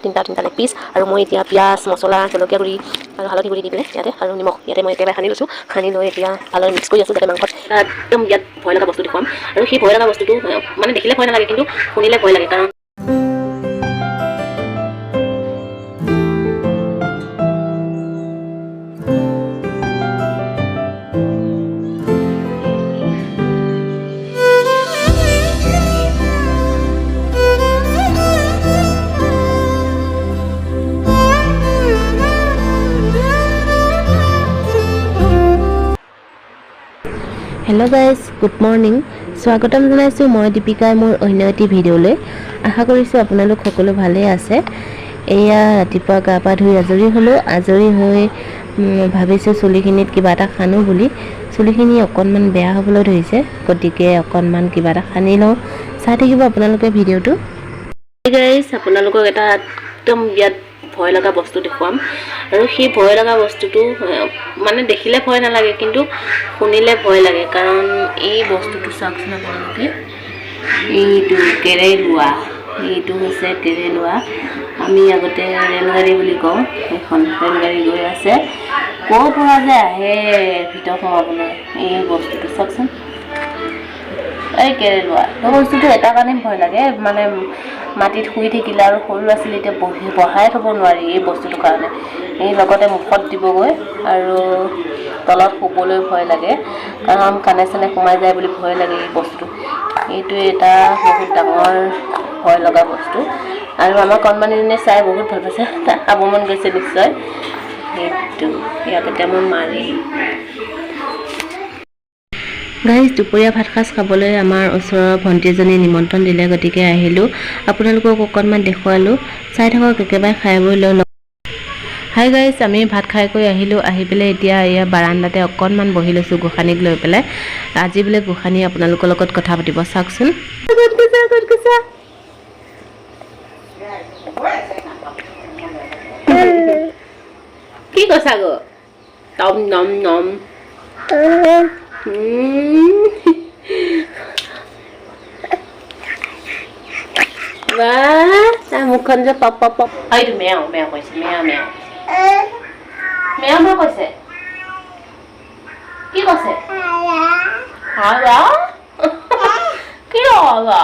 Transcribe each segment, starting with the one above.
তিনিটা তিনিটা leg piece. আৰু মই এতিয়া পিঁয়াজ, মছলা, জলকীয়া গুড়ি আৰু হালধি গুড়ি দি পেলাই ইয়াতে আৰু নিমখ ইয়াতে মই একেবাৰে সানি লৈছোঁ। সানি লৈ এতিয়া ভালদৰে মিক্স কৰি আছোঁ, যাতে মাংসত একদম ইয়াত ভয় লগা বস্তু দেখুৱাম। আৰু সেই ভয় লগা বস্তুটো মানে দেখিলে ভয় নালাগে, কিন্তু শুনিলে ভয় লাগে, কাৰণ হেল্ল' গাইজ, গুড মৰ্ণিং। স্বাগতম জনাইছোঁ মই দীপিকাই মোৰ অন্য এটি ভিডিঅ'লৈ। আশা কৰিছোঁ আপোনালোক সকলো ভালেই আছে। এয়া ৰাতিপুৱা গা পা ধুই আজৰি হ'লোঁ। আজৰি হৈ ভাবিছোঁ চুলিখিনিত কিবা এটা সানো বুলি। চুলিখিনি অকণমান বেয়া হ'বলৈ ধৰিছে, গতিকে অকণমান কিবা এটা সানি লওঁ। চাই থাকিব আপোনালোকে ভিডিঅ'টো। গাইজ, আপোনালোকক এটা একদম বিৰাট ভয় লগা বস্তু দেখুৱাম। আৰু সেই ভয় লগা বস্তুটো মানে দেখিলে ভয় নালাগে, কিন্তু শুনিলে ভয় লাগে, কাৰণ এই বস্তুটো চাওকচোন আপোনালোকে। এইটো কেৰেলুৱা, এইটো হৈছে কেৰেলুৱা। আমি আগতে ৰেলগাড়ী বুলি কওঁ। এইখন ৰেলগাড়ী গৈ আছে। ক'ৰ পৰা যে আহে ভিতৰত সোমাবলৈ? এই বস্তুটো চাওকচোন, এই কেৰেলুৱা। এই বস্তুটো এটা কাৰণে ভয় লাগে, মানে মাটিত শুই থাকিলে আৰু সৰু আছিলে, এতিয়া বহাই থ'ব নোৱাৰি এই বস্তুটোৰ কাৰণে। এই লগতে মুখত দিবগৈ আৰু তলত শুবলৈ ভয় লাগে, কাৰণ কাণে চানে সোমাই যায় বুলি ভয় লাগে এই বস্তুটো। এইটো এটা বহুত ডাঙৰ ভয় লগা বস্তু। আৰু আমাৰ কণমানিজনীয়ে চাই বহুত ভাল পাইছে, তাই খাব মন গৈছে নিশ্চয়। সেইটো ইয়াক এতিয়া মই মাৰিম। গাইজ, দুপৰীয়া ভাত সাজ খাবলৈ আমাৰ ওচৰৰ ভণ্টি এজনীয়ে নিমন্ত্ৰণ দিলে, গতিকে আহিলোঁ। আপোনালোকক অকণমান দেখুৱালোঁ। চাই থাকক, একেবাৰে খাই বৈ লৈ। হাই গাইজ, আমি ভাত খাই কৰি আহিলোঁ। আহি পেলাই এতিয়া এয়া বাৰাণ্ডাতে অকণমান বহি লৈছোঁ গোসানীক লৈ পেলাই। আজি বোলে গোসানী আপোনালোকৰ লগত কথা পাতিব, চাওকচোন। ক'ত গৈছা, ক'ত গৈছা? কি কৈছা গৈ? টম নম নম। বাহ, তাৰ মুখখন যে পপ পপ পপ। এইটো মেও মেও কৈছে, মেও মেও মেও মেও কৈছে। কি কৈছে? হাৱা কি? হাৱা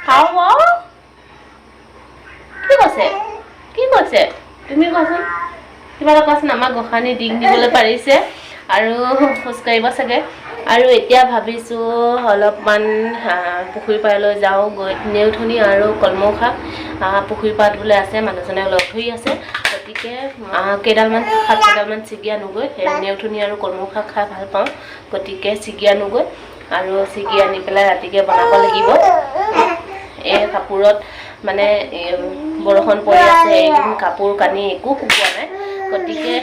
হাৱা কি কৈছে? কি কৈছে? তুমি কোৱাচোন, কিবা এটা কোৱাচোন। আমাৰ গোসানী ডিং দিবলৈ পাৰিছে আৰু খোজকাঢ়িব চাগে। আৰু এতিয়া ভাবিছোঁ অলপমান পুখুৰী পাৰলৈ যাওঁ গৈ। নেওঠনি আৰু কলমৌ শাক পুখুৰী পাৰত বোলে আছে, মানুহজনে লগ ধৰি আছে। গতিকে কেইডালমান শাক কেইডালমান ছিগি আনোগৈ। সেই নেওঠনি আৰু কলমৌ শাক খাই ভাল পাওঁ, গতিকে ছিগি আনোগৈ আৰু ছিগি আনি পেলাই ৰাতিকে বনাব লাগিব। এই কাপোৰত মানে এই বৰষুণ পৰি আছে এইকেইদিন, কাপোৰ কানি একো শুকোৱা নাই। গতিকে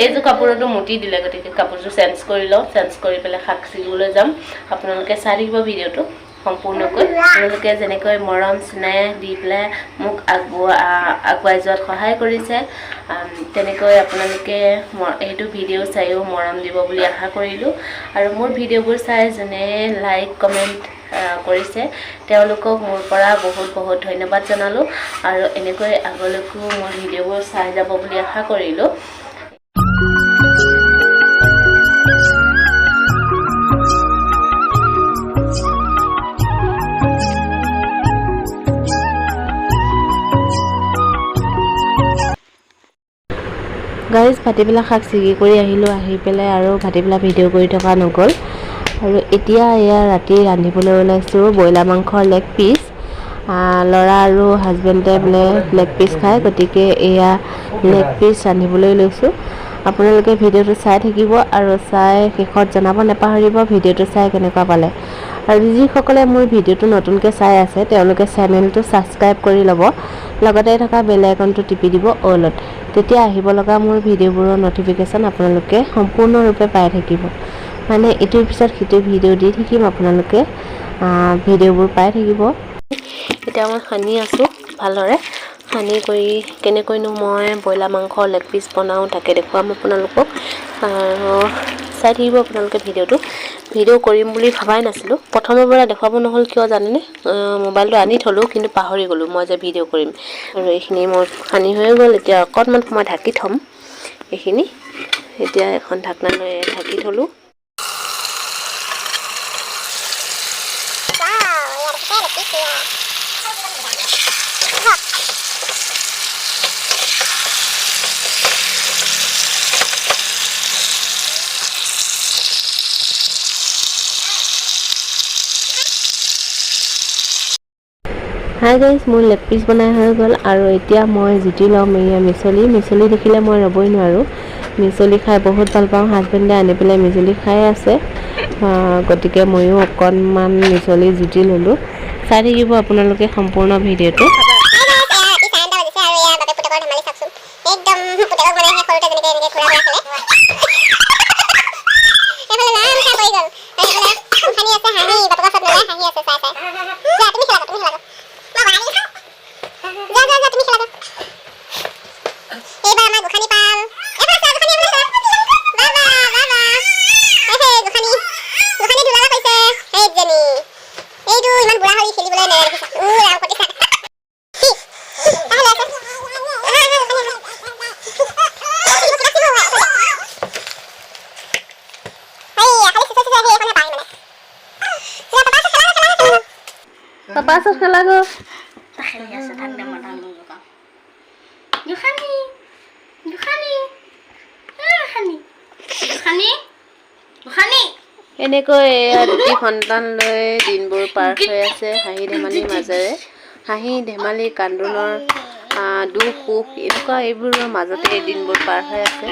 এইযোৰ কাপোৰতো মুতি দিলে, গতিকে কাপোৰযোৰ চেঞ্জ কৰি লওঁ। চেঞ্জ কৰি পেলাই শাক ছিগিবলৈ যাম। আপোনালোকে চাই থাকিব ভিডিঅ'টো সম্পূৰ্ণকৈ। আপোনালোকে যেনেকৈ মৰম স্নেহ দি পেলাই মোক আগুৱাই যোৱাত সহায় কৰিছে, তেনেকৈ আপোনালোকে এইটো ভিডিঅ' চাইও মৰম দিব বুলি আশা কৰিলোঁ। আৰু মোৰ ভিডিঅ'বোৰ চাই যোনে লাইক, কমেণ্ট কৰিছে, তেওঁলোকক মোৰ পৰা বহুত বহুত ধন্যবাদ জনালোঁ। আৰু এনেকৈ আগলৈকো মোৰ ভিডিঅ'বোৰ চাই যাব বুলি আশা কৰিলোঁ। গাইজ, ভাটিবেলা শাক ছিগি কৰি আহিলোঁ। আহি পেলাই আৰু ভাটিবেলা ভিডিঅ' কৰি থকা নগ'ল। আৰু এতিয়া এয়া ৰাতি ৰান্ধিবলৈ ওলাইছোঁ ব্ৰইলাৰ মাংসৰ লেগ পিচ। ল'ৰা আৰু হাজবেণ্ডে বোলে লেগ পিচ খায়, গতিকে এয়া লেগ পিচ ৰান্ধিবলৈ লৈছোঁ। আপোনালোকে ভিডিঅ'টো চাই থাকিব আৰু চাই শেষত জনাব নেপাহৰিব ভিডিঅ'টো চাই কেনেকুৱা পালে। আৰু যিসকলে মোৰ ভিডিঅ'টো নতুনকৈ চাই আছে, তেওঁলোকে চেনেলটো ছাবস্ক্ৰাইব কৰি ল'ব, লগতে থকা বেল আইকনটো টিপি দিব অলত। তেতিয়া আহিব লগা মোৰ ভিডিঅ'বোৰৰ ন'টিফিকেশ্যন আপোনালোকে সম্পূৰ্ণৰূপে পাই থাকিব। মানে ইটোৰ পিছত সিটো ভিডিঅ' দি থাকিম, আপোনালোকে ভিডিঅ'বোৰ পাই থাকিব। এতিয়া মই সানি আছোঁ ভালদৰে। সানি কৰি কেনেকৈনো মই ব্ৰইলাৰ মাংস লেগ পিচ বনাওঁ, তাকে দেখুৱাম আপোনালোকক। আৰু চাই থাকিব আপোনালোকে ভিডিঅ'টো। ভিডিঅ' কৰিম বুলি ভবাই নাছিলোঁ। প্ৰথমৰ পৰা দেখুৱাব নহ'ল, কিয় জানেনে? মোবাইলটো আনি থ'লোঁ, কিন্তু পাহৰি গ'লোঁ মই যে ভিডিঅ' কৰিম। আৰু এইখিনি মোৰ সানি হৈ গ'ল। এতিয়া অকণমান সময় ঢাকি থ'ম এইখিনি। এতিয়া এখন ঢাকনা লৈ ঢাকি থ'লোঁ। হাই গাইজ, মোৰ লেগ পিচ বনাই হৈ গ'ল আৰু এতিয়া মই জুতি ল'ম। এয়া মিছলি। মিছলি দেখিলে মই ৰ'বই নোৱাৰোঁ। মিছলি খাই বহুত ভাল পাওঁ। হাজবেণ্ডে আনি পেলাই মিছলি খাই আছে, গতিকে ময়ো অকণমান মিছলি জুতি ল'লোঁ। চাই থাকিব আপোনালোকে সম্পূৰ্ণ ভিডিঅ'টো। ৰাতি 9:30 বাজিছে আৰু এয়া বাপেক পুতেকৰ ধেমালি চাওকচোন। একদম পুতেকক মানে সেই সৰুতে যেনেকে এনেকে ঘূৰা ঘূৰা খেলে। এইফালে নাম চাই পৰি গ'ল। এইফালে গোসানী আছে, হাঁহি বাপেকৰ ওচৰত নলয়, হাঁহি আছে চাই চাই। যোৱা, তুমি খেলা, তুমি খেলা। যোৱা যোৱা যোৱা, তুমি খেলা। এইবাৰ আমাৰ গোসানী পাল। এইফালে চোৱা গোসানী, এইফালে চোৱা। বাবা বাবা, এই গোসানী, গোসানী দুলালা কৰিছে। সেইজনী এইটো ইমান বুঢ়া হ'ল, খেলিবলৈ নেৰে, দেখিছা? উ ৰাম কটিছা কি? আহা, লৈ আছে। আহা, আহা, গোসানী, আহা। এইয়া, খালি চুঁচৰি চুঁচৰি আহি এইখনহে পায় মানে। যোৱা, পাপা ওচৰত খেলা, খেলা, খেলা। পাপা ওচৰত খেলা গৈ। খেলি আছে, থাক দে, মই তাক নোজোকাওঁ। গোসানী, গোসানী, গোসানী, গোসানী, গোসানী। এনেকৈ এয়া দুটি সন্তান লৈ দিনবোৰ পাৰ হৈ আছে হাঁহি ধেমালিৰ মাজেৰে। হাঁহি ধেমালি, কান্দোনৰ, দুখ সুখ, এনেকুৱা এইবোৰৰ মাজতে দিনবোৰ পাৰ হৈ আছে।